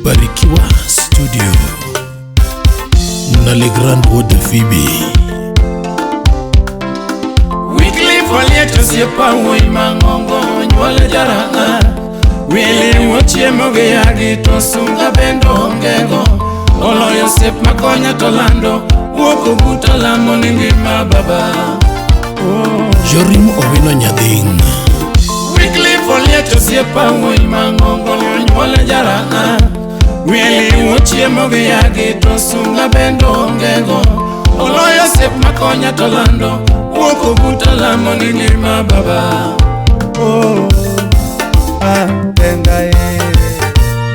Barikiwa Studio na Le Grand Wuod Phoebe. Wycliffe Oliech osiepa wuoyi mang'ongo onyuol jarang'a. Wili ochiemo gi yagi to sunga bende ongego. Oloyo osiep makonya to lando wuok obuta lamo ni ngima baba. Oh. Jorim Owino Nyadhing. Wycliffe Oliech osiepa wuoyi mang'ongo onyuol jarang'a. Wili ochiemo gi yagi to sunga bende ongego. Oloyo osiep makonya to lando wuok obuta lamo ni ngima baba. Oh. Ah, tenda eh.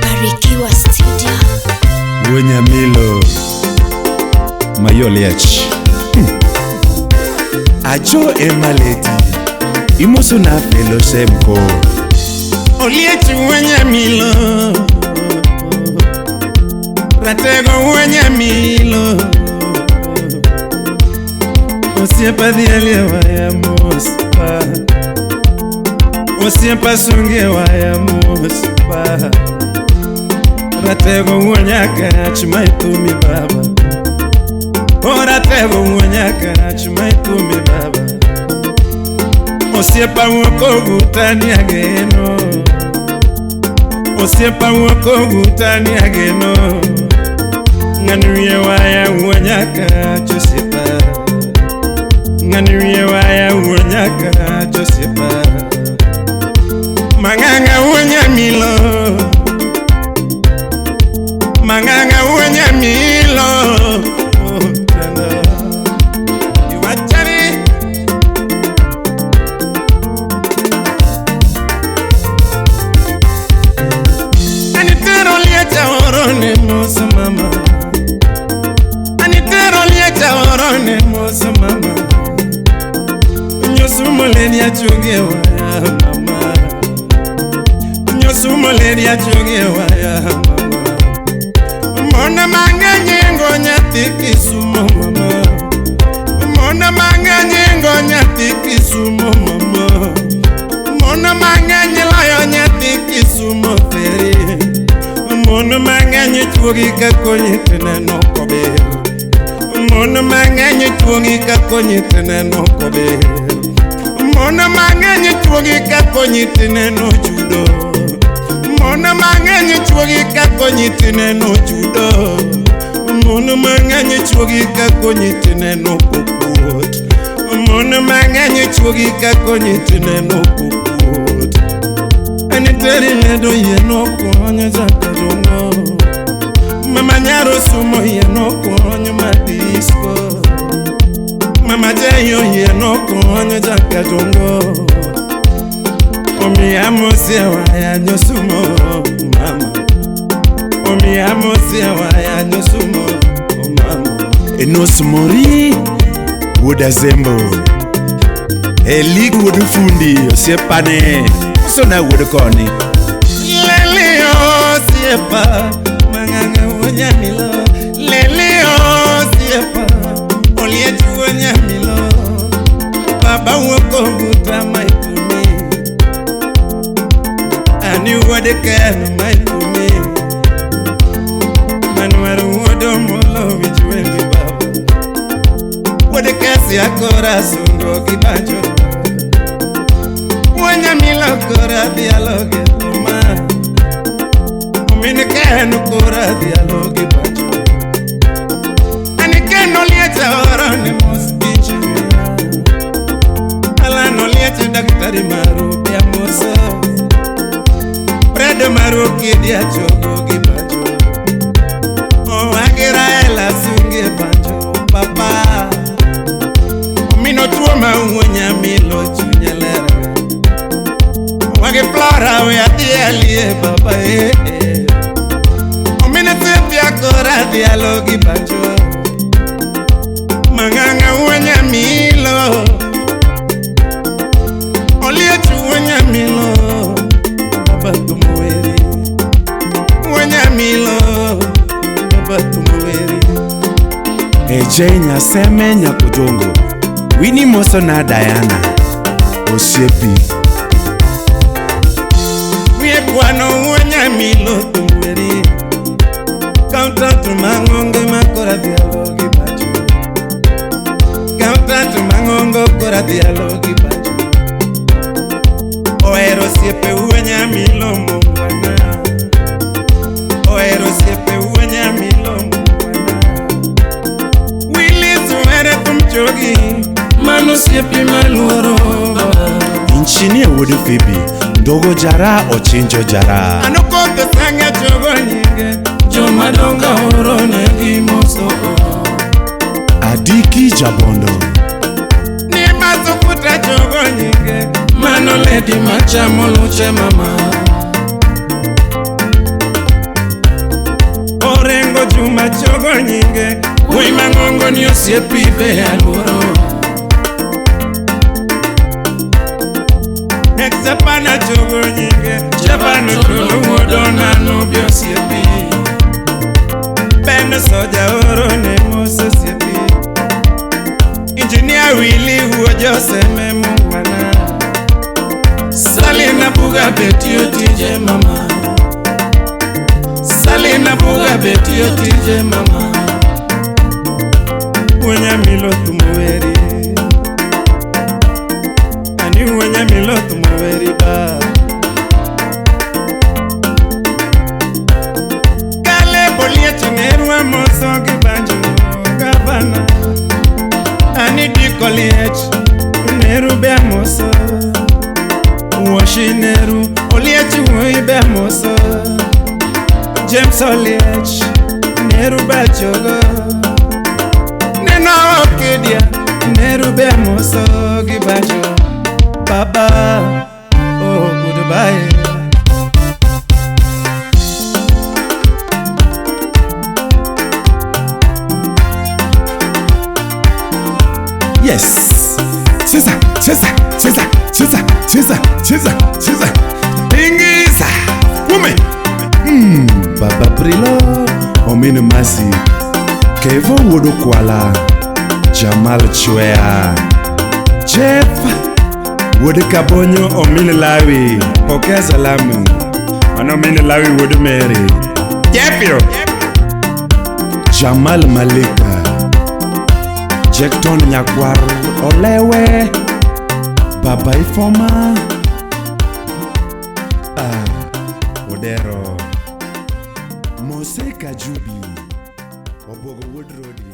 Barikiwa Studio. Wuonyamilo Mayoliech. Ajo ema lady imoso na Felo Semko. Oliech wuonyamilo Ratego wuonyamilo Osiepa dhielie waya mos pa. Osiepa sunge waya mos pa. Ratego wuonyakach maithumi baba. O ratego wuonyakach maithumi baba. Osiepa wuok oguta ni ageno. Osiepa wuok oguta ni ageno. Ng'ani wiye waya wuonyakach osiepa. Ng'ani wiye waya wuonyakach osiepa. Mang'ang'a wuonyamilo. Mang'ang'a wuonyamilo. Oh, tenda. Iwachani. Anitero lieta orone mosa mama. Anitero lieta orone mosa mama. Nyosumo leni achunge waya mama. Nyosumo leni achunge waya mama. Mona mang'eny ingo nyathi Kisumo mama. Mona mang'eny ingo nyathi Kisumo mama. Mona mang'eny loyo nyathi Kisumo teri. Mon mang'eny chuogi kakonyi tineno kober. Mon mang'eny chuogi kakonyi tineno kober. Mon mang'eny chuogi kakonyi tineno chudo. Mon mang'eny chuogi kakonyi tineno chudo. Mon mang'eny chuogi kakonyi tineno kokuot. Mon mang'eny chuogi kakonyi tineno kokuot. Aniteri ledo yie nokonyo jakadongo. Mama nyaro sumo yie nokonyo madisko. Mama jayo yie nokonyo jakadongo. Omiya mosie waya nyosumo mama. Omiya mosie waya nyosumo mama. Enos Mori Wuod Azembo. Eli wuod fundi osiepane mosona wuod koni. Lele osiepa mang'ang'a wuonyamilo. Lele osiepa Oliech wuonyamilo. Baba wuok oguta maithumi. Ani wuod Ken maithumi. Manuel wuod Omolo winj wendi baba. Wuod Kesi akora sungo gi banjo. Wuonyamilo kora dhialo gi thuma. Omin Ken kora dhialo gi banjo. Ani Ken Oliech aorone mos injinia. Alan Oliech daktari maru be amoso. Fredo maru kidi achogo gi banjo. Owagi Raila sunge banjo papa. Omino tuo ma wuonyamilo chunye ler. Owagi Flora we adhi alie baba eh. Omine Cynthia kora dhialo gi banjo. Mang'ang'a wuonyamilo. Oliech wuonyamilo. Baba tumuweri. Wuonyamilo. Baba tumuweri. Eje Nyaseme Nyakodongo Winnie mosona Diana osiepi. Wiye kwano wuonyamilo tumuweri. wuod Phoebe, Ndogo jara ochinjo jara. Ano kothe sange chogo nyinge jomadongo oro negi moso. Adiki Jabondo. Ni masukuta chogo nyinge mano lady machamo luche mama. Orengo Juma chogo nyinge wuoyi mang'ongo ni osiepi be aluoro. Exapana chogo nyinge Jabano tolo wuodo nano bi osiepi. Ben soja oro ne mos osiepi. Engineer Willy wuo Joseme mungwana. Salina buga beti otije mama. Salina buga beti otije mama. Wuonya milo tumoweri. Ani wuonya milo tumoweri ba. Kale boliech nerwa moso gi banjo gavana. Ani diko liech neru be amoso. Wuoshi neru oliech wuoyi be amoso. James Oliech neru bachogo. Neno okedia neru be amoso gi banjo. Baba oh goodbye. Yes. Cheza, cheza, cheza, cheza, cheza, cheza, cheza. Ingiza. Kume. Baba Brilo, Omino Masi, Kevo Wuodo Kwala, Jamal Chwea, Jeff Wuod Kabonyo Omin Lawi, pokea salamu. Mano Omin Lawi Wuod Mary. Jeffio. Jamal Malika, Jackton Nyakwar Olewe, Baba Ifoma, Odero, Mose Kajubi, Obogo Wuod Rodi.